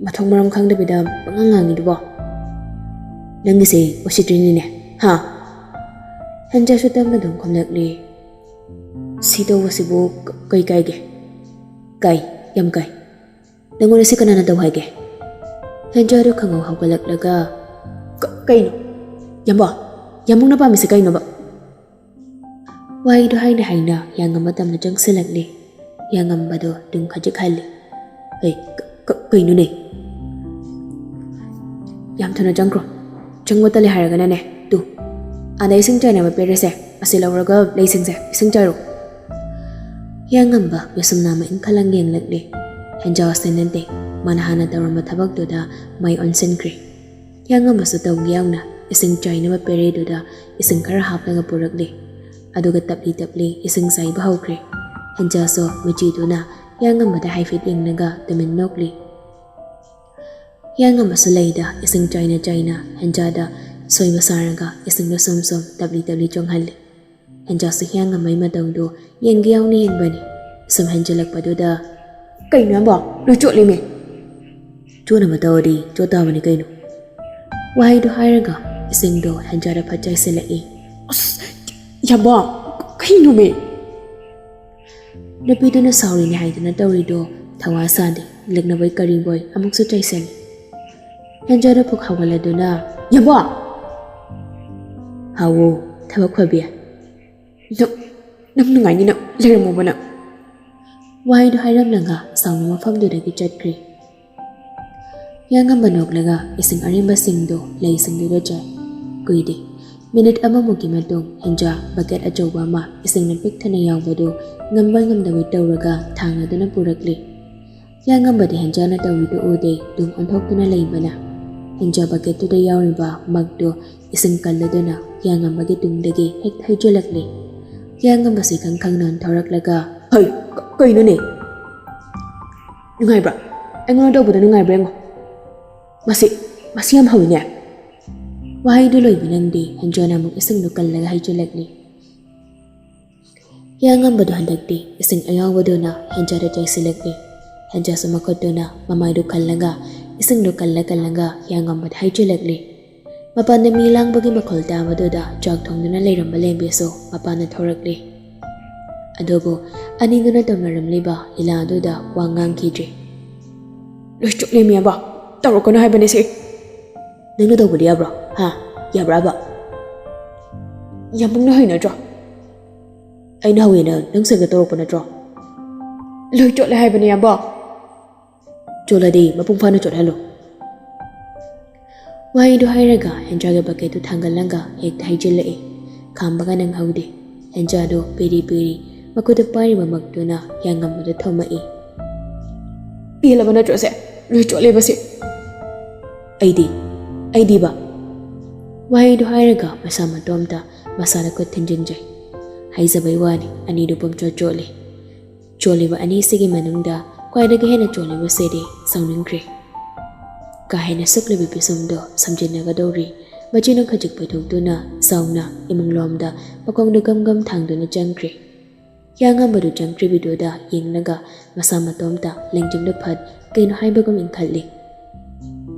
ꯃꯊꯣꯡ ꯃꯔꯝ ꯈꯪꯗꯕꯤꯗ ꯄꯉꯥꯡ ꯉꯥꯡꯉꯤꯗꯨꯕꯣ? ꯅꯪꯒꯤꯁꯦ ꯎꯁꯤꯠꯇ꯭ꯔꯤꯅꯤꯅꯦ, ꯍꯥ?" ꯍꯦꯟꯖꯥꯁꯨ ꯇꯞꯅ ꯑꯗꯨꯝ ꯈꯨꯝꯂꯛꯂꯤ, "ꯁꯤ ꯇꯧꯕꯁꯤꯕꯨ ꯀ-, ꯀꯩ ꯀꯥꯏꯒꯦ? ꯀꯥꯏ, ꯌꯥꯝ ꯀꯥꯏ꯫ ꯅꯪꯉꯣꯟꯗ ꯁꯤ ꯀꯅꯥꯅ ꯇꯧ ꯍꯥꯏꯒꯦ?" ꯍꯦꯟꯖꯥꯗꯨ ꯈꯪꯍꯧ ꯍꯧꯒꯠꯂꯛꯂꯒ, "ꯀ-, ꯀꯩꯅꯣ? ꯌꯥꯝꯕꯣ, ꯌꯥꯝꯕꯨꯡꯅ ꯄꯥꯝꯃꯤꯁꯦ ꯀꯩꯅꯣꯕ?" ꯋꯥꯍꯩꯗꯨ ꯍꯥꯏꯅ ꯍꯥꯏꯅ ꯍꯤꯌꯥꯡꯉꯝꯕ ꯇꯞꯅ ꯆꯪꯁꯤꯜꯂꯛꯂꯤ꯫ ꯍꯤꯌꯥꯡꯉꯝꯕꯗꯨ ꯇꯨꯝ ꯈꯖꯤꯛ ꯍꯜꯂꯤ꯫ "ꯍꯩ, ꯀ-, ꯀ-, ꯀꯩꯅꯣꯅꯦ? ꯌꯥꯝ ꯊꯨꯅ ꯆꯪꯈ꯭ꯔꯣ꯫ ꯆꯪꯕ ꯇꯜꯂꯦ ꯍꯥꯏꯔꯒꯅꯅꯦ, ꯇꯨ, ꯑꯥꯗ ꯏꯁꯤꯡ ꯆꯥꯏꯅꯕ ꯄꯦꯔꯦꯁꯦ, ꯑꯁꯤ ꯂꯧꯔꯒ ꯂꯩꯁꯤꯡꯁꯦ ꯏꯁꯤꯡ ꯆꯥꯏꯔꯣ꯫" ꯍꯤꯌꯥꯡꯉꯝꯕ ꯃꯤꯁꯨꯝ ꯅꯥꯝꯃ ꯏꯟꯈꯠꯂꯒ ꯌꯦꯡꯂꯛꯂꯤ꯫ ꯍꯦꯟꯖꯥ ꯁꯦꯟꯅꯗꯦ꯫ ꯃꯥꯅ ꯍꯥꯟꯅ ꯇꯧꯔꯝꯕ ꯊꯕꯛꯇꯨꯗ ꯃꯥꯏ ꯑꯣꯟꯁꯤꯟꯈ꯭ꯔꯦ꯫ ꯍꯤꯌꯥꯡꯉꯝꯕꯁꯨ ꯇꯧꯒꯦ ꯌꯥꯎꯅ ꯏꯁꯤꯡ ꯆꯥꯏꯅꯕ ꯄꯦꯔꯦꯗꯨꯗ ꯏꯁꯤꯡ ꯈꯔ ꯍꯥꯞꯂꯒ ꯄꯨꯔꯛꯂꯦ꯫ ꯑꯗꯨꯒ ꯇꯞꯂꯤ ꯇꯞꯂꯤ ꯏꯁꯤꯡ ꯆꯥꯏꯕ ꯍꯧꯈ꯭ꯔꯦ꯫ ꯍꯦꯟꯖꯥꯁꯨ ꯃꯤꯆꯤꯗꯨꯅ ꯍꯤꯌꯥꯡꯉꯝꯕꯗ ꯍꯥꯏꯐꯦꯠ ꯌꯦꯡꯂꯒ ꯇꯨꯃꯤꯟ ꯅꯣꯛꯂꯤ꯫ ꯍꯤꯌꯥꯡꯉꯝꯕꯁꯨ ꯂꯩꯗ ꯏꯁꯤꯡ ꯆꯥꯏꯅ ꯆꯥꯏꯅ ꯍꯦꯟꯖꯥꯗ ꯁꯣꯏꯕ ꯁꯥꯔꯒ ꯏꯁꯤꯡꯗꯣ ꯁꯨꯝ ꯁꯨꯝ ꯇꯞꯂꯤ ꯇꯞꯂꯤ ꯆꯣꯡꯍꯜꯂꯤ꯫ ꯍꯦꯟꯖꯥꯁꯨ ꯍꯤꯌꯥꯡꯉꯝꯕꯩ ꯃꯇꯧꯗꯣ ꯌꯦꯡꯒꯦ ꯌꯥꯎꯅ ꯌꯦꯡꯕꯅꯤ꯫ ꯁꯨꯝ ꯍꯦꯟꯖꯜꯂꯛꯄꯗꯨꯗ, "ꯀꯩꯅꯣ ꯅꯪꯕꯣ? ꯂꯣꯏ ꯆꯣꯠꯂꯤꯃꯤ!" "ꯆꯣꯠꯅꯕ ꯇꯧꯔꯗꯤ ꯆꯣꯠ ꯇꯥꯕꯅꯤ ꯀꯩꯅꯣ?" ꯋꯥꯍꯩꯗꯣ ꯍꯥꯏꯔꯒ ꯏꯁꯤꯡꯗꯣ ꯍꯦꯟꯖꯥꯗ ꯐꯠ ꯆꯥꯏꯁꯤꯜꯂꯛꯏ꯫ "ꯑꯁ, ꯌꯥꯝꯕꯣ, ꯀꯩꯅꯣꯃꯤ?" ꯅꯨꯄꯤꯗꯨꯅ ꯁꯥꯎꯔꯤꯅꯦ ꯍꯥꯏꯗꯅ ꯇꯧꯔꯤꯗꯣ ꯊꯋꯥ ꯁꯥꯗꯦ꯫ ꯂꯤꯛꯅꯕꯣꯏ ꯀꯔꯤꯕꯣꯏ ꯑꯃꯨꯛꯁꯨ ꯆꯩꯁꯜꯂꯤ꯫ ꯍꯦꯟꯖꯥꯗ ꯐꯨꯛ ꯍꯧꯒꯠꯂꯗꯨꯅ, "ꯌꯥꯝꯕꯣ!" "ꯍꯥꯎꯋꯣ, ꯊꯕꯛ ꯐꯕꯤ꯫ ꯅꯪ, ꯅꯪ ꯅꯨꯡꯉꯥꯏꯅꯤ ꯅꯪ, ꯂꯩꯔꯝꯃꯣꯕ ꯅꯪ꯫" ꯋꯥꯍꯩꯗꯣ ꯍꯥꯏꯔꯝꯂꯒ ꯁꯥꯎꯅ ꯃꯐꯝꯗꯨꯗꯒꯤ ꯆꯠꯈ꯭ꯔꯦ꯫ ꯍꯤꯌꯥꯡꯉꯝꯕ ꯅꯣꯛꯂꯒ ꯏꯁꯤꯡ ꯑꯔꯦꯝꯕꯁꯤꯡꯗꯣ ꯂꯩꯁꯤꯡꯗꯨꯗ ꯆꯥꯏ꯫ ꯀꯨꯏꯗꯦ꯫ ꯃꯤꯅꯤꯠ ꯑꯃꯃꯨꯛꯀꯤ ꯃꯇꯨꯡ ꯍꯦꯟꯖꯥ ꯕꯀꯦꯠ ꯑꯆꯧꯕ ꯑꯃ ꯏꯁꯤꯡꯅ ꯄꯤꯛ ꯊꯟꯅ ꯌꯥꯎꯕꯗꯨ ꯉꯝꯕꯣꯏ ꯉꯝꯗꯕꯣꯏ ꯇꯧꯔꯒ ꯊꯥꯡꯅꯗꯨꯅ ꯄꯨꯔꯛꯂꯦ꯫ ꯍꯤꯌꯥꯡꯉꯝꯕꯗꯤ ꯍꯦꯟꯖꯥꯅ ꯇꯧꯔꯤꯗꯨ ꯎꯗꯦ, ꯇꯨꯡ ꯑꯣꯟꯊꯣꯛꯇꯨꯅ ꯂꯩꯕꯅ꯫ ꯍꯦꯟꯖꯥ ꯕꯀꯦꯠꯇꯨꯗ ꯌꯥꯎꯔꯤꯕ ꯃꯛꯇꯨ ꯏꯁꯤꯡ ꯀꯜꯂꯗꯨꯅ ꯍꯤꯌꯥꯡꯉꯝꯕꯒꯤ ꯇꯨꯡꯗꯒꯤ ꯍꯦꯛ ꯍꯩꯖꯤꯜꯂꯛꯂꯦ꯫ ꯍꯤꯌꯥꯡꯉꯝꯕꯁꯤ ꯏꯈꯪ ꯈꯪꯅ ꯊꯣꯔꯛꯂꯒ, "ꯍꯩ, ꯀ-, ꯀꯩꯅꯣꯅꯦ? ꯅꯨꯡꯉꯥꯏꯕ꯭ꯔꯥ? ꯑꯩꯉꯣꯟꯗ ꯇꯧꯕꯗ ꯅꯨꯡꯉꯥꯏꯕ꯭ꯔꯥ ꯌꯦꯡꯉꯣ꯫ ꯃꯁꯤ, ꯃꯁꯤ ꯌꯥꯝ ꯍꯧꯋꯤꯅꯦ꯫" ꯋꯥꯍꯩꯗꯨ ꯂꯣꯏꯕ ꯅꯪꯗꯦ, ꯍꯦꯟꯖꯥꯅ ꯑꯃꯨꯛ ꯏꯁꯤꯡꯗꯨ ꯀꯜꯂꯒ ꯍꯩꯖꯤꯜꯂꯛꯂꯤ꯫ ꯍꯤꯌꯥꯡꯉꯝꯕꯗꯨ ꯍꯟꯗꯛꯇꯤ ꯏꯁꯤꯡ ꯑꯌꯥꯎꯕꯗꯨꯅ ꯍꯦꯟꯖꯥꯗ ꯆꯥꯏꯁꯤꯜꯂꯛꯂꯤ꯫ ꯍꯦꯟꯖꯥꯁꯨ ꯃꯈꯨꯠꯇꯨꯅ ꯃꯃꯥꯏꯗꯨ ꯈꯜꯂꯒ ꯏꯁꯤꯡꯗꯨ ꯀꯜꯂ ꯀꯜꯂꯒ ꯍꯤꯌꯥꯡꯉꯝꯕꯗ ꯍꯩꯖꯤꯜꯂꯛꯂꯤ꯫ ꯃꯄꯥꯟꯗ ꯃꯤ ꯂꯥꯡꯕꯒꯤ ꯃꯈꯣꯜ ꯇꯥꯕꯗꯨꯗ ꯆꯥꯛ ꯊꯣꯡꯗꯨꯅ ꯂꯩꯔꯝꯕ ꯂꯦꯝꯕꯤꯁꯨ ꯃꯄꯥꯟꯗ ꯊꯣꯔꯛꯂꯤ꯫ ꯑꯗꯨꯕꯨ ꯑꯅꯤꯗꯨꯅ ꯇꯧꯅꯔꯝꯂꯤꯕ ꯂꯤꯂꯥꯗꯨꯗ ꯋꯥ ꯉꯥꯡꯈꯤꯗ꯭ꯔꯦ꯫ "ꯂꯣꯏ ꯆꯣꯠꯂꯦꯃꯤ ꯌꯥꯝꯕ, ꯇꯧꯔꯛꯀꯅꯨ ꯍꯥꯏꯕꯅꯦ ꯁꯤ꯫ ꯅꯪꯅ ꯇꯧꯕꯗꯤ ꯌꯥꯕ꯭ꯔꯣ? ꯍꯥ? ꯌꯥꯕ꯭ꯔꯥꯕ? ꯌꯥꯝꯕꯨꯡꯅ ꯍꯩ ꯅꯠꯇ꯭ꯔꯣ? ꯑꯩꯅ ꯍꯧꯋꯦꯅ ꯅꯪ ꯁꯦꯡꯅ ꯇꯧꯔꯛꯄ ꯅꯠꯇ꯭ꯔꯣ? ꯂꯣꯏ ꯆꯣꯠꯂꯦ ꯍꯥꯏꯕꯅꯦ ꯌꯥꯝꯕ꯫" "ꯆꯣꯠꯂꯗꯤ ꯃꯄꯨꯡ ꯐꯥꯅ ꯆꯣꯠꯍꯜꯂꯣ꯫" ꯋꯥꯍꯩꯗꯨ ꯍꯥꯏꯔꯒ ꯍꯦꯟꯖꯥꯒꯤ ꯕꯀꯦꯠꯇꯨ ꯊꯥꯡꯒꯠꯂꯒ ꯍꯦꯛꯇ ꯍꯩꯖꯤꯜꯂꯛꯏ꯫ ꯈꯥꯝꯕꯒ ꯅꯪꯍꯧꯗꯦ꯫ ꯍꯦꯟꯖꯥꯗꯨ ꯄꯤꯔꯤ ꯄꯤꯔꯤ ꯃꯈꯨꯠꯇ ꯄꯥꯏꯔꯤꯕ ꯃꯛꯇꯨꯅ ꯍꯤꯌꯥꯡꯉꯝꯕꯗ ꯊꯣꯝꯃꯛꯏ꯫ "ꯄꯦꯜꯂꯕ ꯅꯠꯇ꯭ꯔꯣ ꯁꯦ? ꯂꯣꯏ ꯆꯣꯠꯂꯦꯕ ꯁꯤ꯫" "ꯑꯩꯗꯤ, "ꯑꯩꯗꯤꯕ?" ꯋꯥꯍꯩꯗꯨ ꯍꯥꯏꯔꯒ ꯃꯁꯥ ꯃꯇꯣꯝꯇ ꯃꯁꯥꯗ ꯈꯨꯠ ꯊꯤꯟꯖꯤꯟꯖꯩ꯫ ꯍꯥꯏꯖꯕꯩ ꯋꯥꯅꯤ, ꯑꯅꯤꯗꯨ ꯄꯨꯝꯆꯣꯠ ꯆꯣꯠꯂꯤ꯫ ꯆꯣꯠꯂꯤꯕ ꯑꯅꯤꯁꯤꯒꯤ ꯃꯅꯨꯡꯗ ꯈ꯭ꯋꯥꯏꯗꯒꯤ ꯍꯦꯟꯅ ꯆꯣꯠꯂꯤꯕꯁꯤꯗꯤ ꯁꯥꯎꯅꯤꯡꯈ꯭ꯔꯦ꯫ ꯀꯥ ꯍꯦꯟꯅ ꯁꯨꯛꯂꯤꯕꯤ ꯄꯤꯁꯨꯝꯗꯣ ꯁꯝꯖꯤꯟꯅꯒꯗꯧꯔꯤ꯫ ꯃꯆꯤꯟꯅ ꯈꯖꯤꯛ ꯄꯩꯊꯣꯛꯇꯨꯅ ꯁꯥꯎꯅ ꯏꯃꯨꯡꯂꯣꯝꯗ ꯃꯈꯣꯡꯗꯨ ꯒꯝ ꯒꯝ ꯊꯥꯡꯗꯨꯅ ꯆꯪꯈ꯭ꯔꯦ꯫ ꯍꯤꯌꯥꯡꯉꯝꯕꯗꯨ ꯆꯪꯈ꯭ꯔꯤꯕꯤꯗꯨꯗ ꯌꯦꯡꯂꯒ ꯃꯁꯥ ꯃꯇꯣꯝꯇ ꯂꯦꯡꯖꯨꯝꯗꯨ ꯐꯠ ꯀꯩꯅꯣ ꯍꯥꯏꯕꯒꯨꯝ ꯏꯟꯈꯠꯂꯤ꯫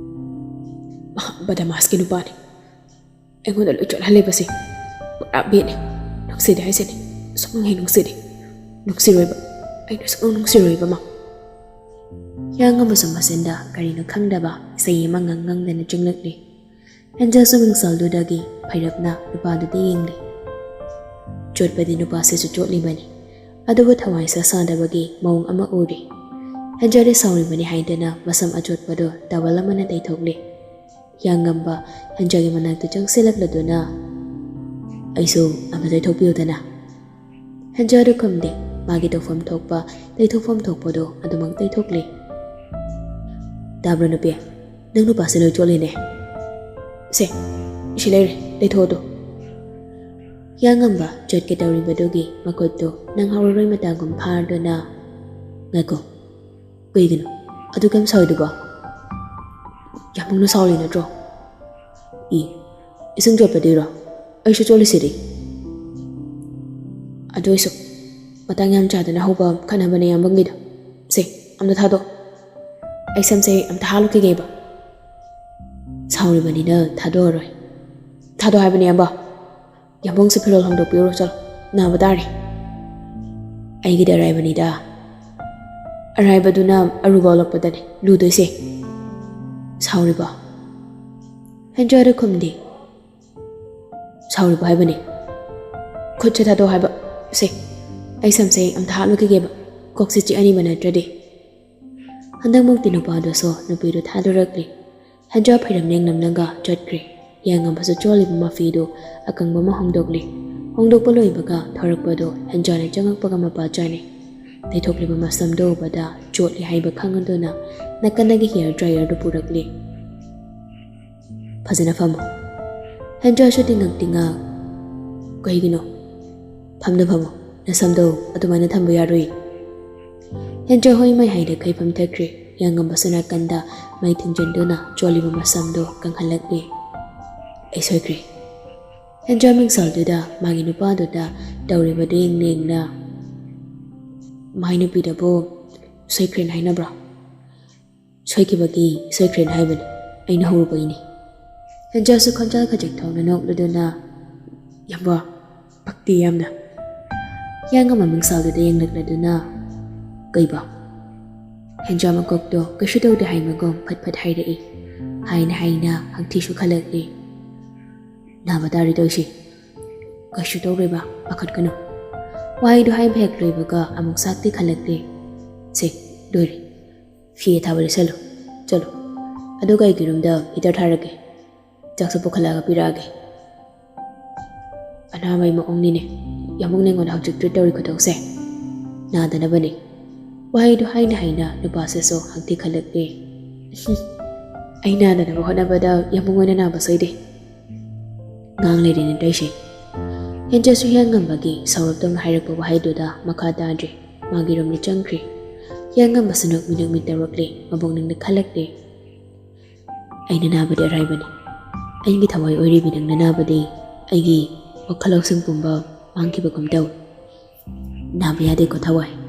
"ꯃꯍꯥ ꯕꯗꯃꯥꯁꯀꯤ ꯅꯨꯄꯥꯅꯤ꯫ ꯑꯩꯉꯣꯟꯗ ꯂꯣꯏ ꯆꯣꯠꯍꯜꯂꯤꯕꯁꯦ꯫ ꯄꯨꯔꯥ ꯕꯦꯠꯅꯤ꯫ ꯅꯨꯡꯁꯤꯗꯦ ꯍꯥꯏꯁꯤꯅꯤ꯫ ꯁꯨꯛꯅꯨꯡ ꯍꯦꯛ ꯅꯨꯡꯁꯤꯗꯦ꯫ ꯅꯨꯡꯁꯤꯔꯣꯏꯕ꯫ ꯑꯩꯅ ꯁꯨꯛꯅꯨꯡ ꯅꯨꯡꯁꯤꯔꯣꯏꯕ ꯃꯥ꯫" ꯍꯤꯌꯥꯡꯉꯝꯕꯁꯨ ꯃꯆꯤꯟꯗ ꯀꯔꯤꯅꯣ ꯈꯪꯗꯕ ꯏꯁꯩ ꯑꯃ ꯉꯪ ꯉꯪꯗꯅ ꯆꯤꯡꯂꯛꯂꯤ꯫ ꯍꯦꯟꯖꯥꯁꯨ ꯃꯤꯡꯁꯦꯜꯗꯨꯗꯒꯤ ꯐꯩꯔꯞꯅ ꯅꯨꯄꯥꯗꯨꯗ ꯌꯦꯡꯂꯤ꯫ ꯆꯣꯠꯄꯗꯤ ꯅꯨꯄꯥꯁꯤꯁꯨ ꯆꯣꯠꯂꯤꯕꯅꯤ, ꯑꯗꯨꯕꯨ ꯊꯋꯥꯏ ꯁꯥ ꯁꯥꯗꯕꯒꯤ ꯃꯑꯣꯡ ꯑꯃ ꯎꯔꯤ꯫ ꯍꯦꯟꯖꯥꯗꯤ ꯁꯥꯎꯔꯤꯕꯅꯤ ꯍꯥꯏꯗꯅ ꯃꯁꯝ ꯑꯆꯣꯠꯄꯗꯨ ꯇꯥꯋꯦꯜ ꯑꯃꯅ ꯇꯩꯊꯣꯛꯂꯤ꯫ ꯍꯤꯌꯥꯡꯉꯝꯕ ꯍꯦꯟꯖꯥꯒꯤ ꯃꯅꯥꯛꯇ ꯆꯪꯁꯤꯜꯂꯛꯂꯗꯨꯅ, "ꯑꯩꯁꯨ ꯑꯃ ꯇꯩꯊꯣꯛꯄꯤꯌꯨꯗꯅ?" ꯍꯦꯟꯖꯥꯗꯨ ꯈꯨꯝꯗꯦ꯫ ꯃꯥꯒꯤ ꯇꯧꯐꯝ ꯊꯣꯛꯄ, ꯇꯩꯊꯣꯛꯐꯝ ꯊꯣꯛꯄꯗꯨ ꯑꯗꯨꯃꯛ ꯇꯩꯊꯣꯛꯂꯤ꯫ "ꯇꯥꯕ꯭ꯔꯣ ꯅꯨꯄꯤ? ꯅꯪ ꯅꯨꯄꯥꯁꯦ ꯂꯣꯏ ꯆꯣꯠꯂꯤꯅꯦ꯫ ꯁꯦ, ꯁꯤ ꯂꯩꯔꯦ, ꯇꯩꯊꯣꯛꯑꯣ ꯑꯗꯨ꯫" ꯍꯤꯌꯥꯡꯉꯝꯕ ꯆꯠꯀꯦ ꯇꯧꯔꯤꯕꯗꯨꯒꯤ ꯃꯈꯨꯠꯇꯨ ꯅꯪ ꯍꯧꯔꯔꯣꯏ ꯃꯇꯥꯒꯨꯝ ꯐꯥꯔꯗꯨꯅ, "ꯉꯥꯏꯈꯣ, ꯀꯩꯒꯤꯅꯣ ꯑꯗꯨꯛ ꯌꯥꯝ ꯁꯥꯎꯔꯤꯗꯨꯕꯣ? ꯌꯥꯝꯕꯨꯡꯅ ꯁꯥꯎꯔꯤ ꯅꯠꯇ꯭ꯔꯣ?" "ꯏ, ꯏꯁꯤꯡ ꯆꯣꯠꯄꯗꯨꯏꯔꯣ? ꯑꯩꯁꯨ ꯆꯣꯠꯂꯤꯁꯤꯗꯤ꯫" "ꯑꯗꯨ ꯑꯣꯏꯁꯨ ꯃꯇꯥꯡ ꯌꯥꯝ ꯆꯥꯗꯅ ꯍꯧꯕ ꯈꯠꯅꯕꯅꯦ ꯌꯥꯝꯕꯨꯡꯒꯤꯗꯣ꯫ ꯁꯦ, ꯑꯝꯇ ꯊꯥꯗꯣꯛ꯫ ꯑꯩ ꯁꯝꯁꯦ ꯑꯝꯇ ꯍꯥꯠꯂꯨꯈꯤꯒꯦꯕ꯫" "ꯁꯥꯎꯔꯤꯕꯅꯤꯅ ꯊꯥꯗꯣꯛꯑꯔꯣꯏ꯫" "ꯊꯥꯗꯣꯛ ꯍꯥꯏꯕꯅꯦ ꯌꯥꯝꯕ꯫ ꯌꯥꯝꯕꯨꯡꯁꯦ ꯐꯤꯔꯣꯜ ꯍꯣꯡꯗꯣꯛꯄꯤꯔꯨꯔꯣ ꯆꯠꯂꯣ, ꯅꯥꯕ ꯇꯥꯔꯦ꯫" "ꯑꯩꯒꯤꯗꯤ ꯑꯔꯥꯏꯕꯅꯤꯗ꯫" "ꯑꯔꯥꯏꯕꯗꯨꯅ ꯑꯔꯨꯕ ꯑꯣꯜꯂꯛꯄꯗꯅꯦ ꯂꯨꯗꯣꯏꯁꯦ꯫" "ꯁꯥꯎꯔꯤꯕꯣ?" ꯍꯦꯟꯖꯥꯗ ꯈꯨꯝꯗꯦ꯫ "ꯁꯥꯎꯔꯤꯕꯣ ꯍꯥꯏꯕꯅꯦ? ꯈꯨꯠꯁꯦ ꯊꯥꯗꯣꯛ ꯍꯥꯏꯕ꯫ ꯁꯦ, ꯑꯩ ꯁꯝꯁꯦ ꯑꯝꯇ ꯍꯥꯠꯂꯨꯈꯤꯒꯦꯕ, ꯀꯣꯛꯁꯦ ꯆꯤꯛꯑꯅꯤꯕ ꯅꯠꯇ꯭ꯔꯗꯤ꯫" ꯍꯟꯗꯛꯃꯛꯇꯤ ꯅꯨꯄꯥꯗꯨꯁꯨ ꯅꯨꯄꯤꯗꯨ ꯊꯥꯗꯣꯔꯛꯂꯦ꯫ ꯍꯦꯟꯖꯥ ꯐꯩꯔꯝ ꯅꯦꯡꯂꯝꯂꯒ ꯆꯠꯈ꯭ꯔꯦ꯫ ꯍꯤꯌꯥꯡꯉꯝꯕꯁꯨ ꯆꯣꯠꯂꯤꯕ ꯃꯐꯤꯗꯨ ꯑꯀꯪꯕ ꯑꯃ ꯍꯣꯡꯗꯣꯛꯂꯤ꯫ ꯍꯣꯡꯗꯣꯛꯄ ꯂꯣꯏꯕꯒ ꯊꯣꯔꯛꯄꯗꯨ ꯍꯦꯟꯖꯥꯅ ꯆꯪꯉꯛꯄꯒ ꯃꯄꯥ ꯆꯥꯅꯩ꯫ ꯇꯩꯊꯣꯛꯂꯤꯕ ꯃꯁꯝꯗꯨ ꯎꯕꯗ ꯆꯣꯠꯂꯤ ꯍꯥꯏꯕ ꯈꯪꯉꯗꯨꯅ ꯅꯥꯀꯟꯗꯒꯤ ꯍꯤꯌꯔ ꯗ꯭ꯔꯥꯏꯌꯔꯗꯨ ꯄꯨꯔꯛꯂꯤ꯫ "ꯐꯖꯅ ꯐꯝꯃꯨ꯫" ꯍꯦꯟꯖꯥꯁꯨ ꯇꯤꯡꯉꯛ ꯇꯤꯡꯉꯛ, "ꯀꯩꯒꯤꯅꯣ? ꯐꯝꯅ ꯐꯝꯃꯨ, ꯅꯁꯝꯗꯣ ꯑꯗꯨꯃꯥꯏꯅ ꯊꯝꯕ ꯌꯥꯔꯣꯏ꯫" ꯍꯦꯟꯖꯥ ꯍꯣꯏ ꯃꯩ ꯍꯥꯏꯗ ꯈꯩ ꯐꯝꯊꯈ꯭ꯔꯦ꯫ ꯍꯤꯌꯥꯡꯉꯝꯕꯁꯨ ꯅꯥꯀꯟꯗ ꯃꯩ ꯊꯤꯡꯖꯤꯟꯗꯨꯅ ꯆꯣꯠꯂꯤꯕ ꯃꯁꯝꯗꯣ ꯀꯪꯍꯜꯂꯛꯂꯤ꯫ "ꯑꯩ ꯁꯣꯏꯈ꯭ꯔꯦ꯫" ꯍꯦꯟꯖꯥ ꯃꯤꯡꯁꯦꯜꯗꯨꯗ ꯃꯥꯒꯤ ꯅꯨꯄꯥꯗꯨꯗ ꯇꯧꯔꯤꯕꯗꯨ ꯌꯦꯡꯅ ꯌꯦꯡꯅ, "ꯃꯥꯏ ꯅꯨꯄꯤꯗꯕꯨ ꯁꯣꯏꯈ꯭ꯔꯦꯅ ꯍꯥꯏꯅꯕ꯭ꯔꯣ?" "ꯁꯣꯏꯈꯤꯕꯒꯤ ꯁꯣꯏꯈ꯭ꯔꯦꯅ ꯍꯥꯏꯕꯅꯤ, ꯑꯩꯅ ꯍꯧꯔꯨꯕꯒꯤꯅꯤ꯫" ꯍꯦꯟꯖꯥꯁꯨ ꯈꯣꯟꯖꯦꯜ ꯈꯖꯤꯛ ꯊꯣꯡꯅ ꯅꯣꯛꯂꯗꯨꯅ, "ꯌꯥꯝꯕ, ꯄꯛꯇꯤ ꯌꯥꯝꯅ꯫" ꯍꯤꯌꯥꯡꯉꯝꯕ ꯃꯤꯡꯁꯦꯜꯗꯨꯗ ꯌꯦꯡꯂꯛꯂꯗꯨꯅ, "ꯀꯩꯕ?" ꯍꯦꯟꯖꯥ ꯃꯀꯣꯛꯇꯣ ꯀꯩꯁꯨ ꯇꯧꯗꯦ ꯍꯥꯏꯕꯒꯨꯝ ꯐꯠ ꯐꯠ ꯍꯥꯏꯔꯛꯏ꯫ ꯍꯥꯏꯅ ꯍꯥꯏꯅ ꯍꯪꯊꯤꯁꯨ ꯈꯜꯂꯛꯂꯤ꯫ "ꯅꯥꯕ ꯇꯥꯔꯦ ꯇꯧꯏꯁꯦ꯫" "ꯀꯩꯁꯨ ꯇꯧꯔꯣꯏꯕ, ꯄꯥꯈꯠꯀꯅꯨ꯫" ꯋꯥꯍꯩꯗꯣ ꯍꯥꯏꯕ ꯍꯦꯛ ꯂꯣꯏꯕꯒ ꯑꯃꯨꯛ ꯆꯥꯛꯇꯤ ꯈꯜꯂꯛꯂꯦ꯫ "ꯁꯦ, ꯂꯣꯏꯔꯦ꯫ ꯐꯤ ꯑꯊꯥꯕ ꯂꯤꯠꯁꯜꯂꯨ꯫ ꯆꯠꯂꯣ꯫ ꯑꯗꯨꯒ ꯑꯩꯒꯤ ꯔꯨꯝꯗ ꯍꯤꯇꯔ ꯊꯥꯔꯒꯦ꯫ ꯆꯥꯛꯁꯨ ꯄꯨꯈꯠꯂꯛꯑꯒ ꯄꯤꯔꯛꯑꯒꯦ꯫" "ꯑꯅꯥꯕꯩ ꯃꯑꯣꯡꯅꯤꯅꯦ꯫ ꯌꯥꯝꯕꯨꯡ ꯅꯉꯣꯟꯗ ꯍꯧꯖꯤꯛ ꯇ꯭ꯔꯤꯠ ꯇꯧꯔꯤ ꯈꯨꯇꯧꯁꯦ꯫ ꯅꯥꯗꯅꯕꯅꯦ꯫" ꯋꯥꯍꯩꯗꯣ ꯍꯥꯏꯅ ꯍꯥꯏꯅ ꯅꯨꯄꯥꯁꯤꯁꯨ ꯍꯪꯊꯤ ꯈꯜꯂꯛꯂꯦ꯫ "ꯑꯩ ꯅꯥꯗꯅꯕ ꯍꯣꯠꯅꯕꯗ ꯌꯥꯝꯕꯨꯡ ꯑꯣꯏꯅ ꯅꯥꯕ ꯁꯣꯏꯗꯦ꯫" ꯉꯥꯡ ꯂꯩꯔꯦꯅꯦ ꯇꯧꯏꯁꯦ꯫ ꯍꯦꯟꯖꯥꯁꯨ ꯍꯤꯌꯥꯡꯉꯝꯕꯒꯤ ꯁꯧꯔꯞ ꯇꯧꯅ ꯍꯥꯏꯔꯛꯄ ꯋꯥꯍꯩꯗꯨꯗ ꯃꯈꯥ ꯇꯥꯗ꯭ꯔꯦ꯫ ꯃꯥꯒꯤ ꯔꯨꯝꯗ ꯆꯪꯈ꯭ꯔꯦ꯫ ꯍꯤꯌꯥꯡꯉꯝꯕꯁꯨ ꯅꯣꯛꯃꯤ ꯅꯣꯛꯃꯤ ꯇꯧꯔꯛꯂꯦ꯫ ꯃꯕꯣꯛꯅꯤꯡꯗ ꯈꯜꯂꯛꯂꯦ꯫ "ꯑꯩꯅ ꯅꯥꯕꯗꯤ ꯑꯔꯥꯏꯕꯅꯤ꯫ ꯑꯩꯒꯤ ꯊꯋꯥꯏ ꯑꯣꯏꯔꯤꯕꯤ ꯅꯪꯅ ꯅꯥꯕꯗꯤ ꯑꯩꯒꯤ ꯋꯥꯈꯜ ꯂꯧꯁꯤꯡ ꯄꯨꯝꯕ ꯃꯥꯡꯈꯤꯕꯒꯨꯝ ꯇꯧꯏ꯫ ꯅꯥꯕ ꯌꯥꯗꯦꯀꯣ ꯊꯋꯥꯏ꯫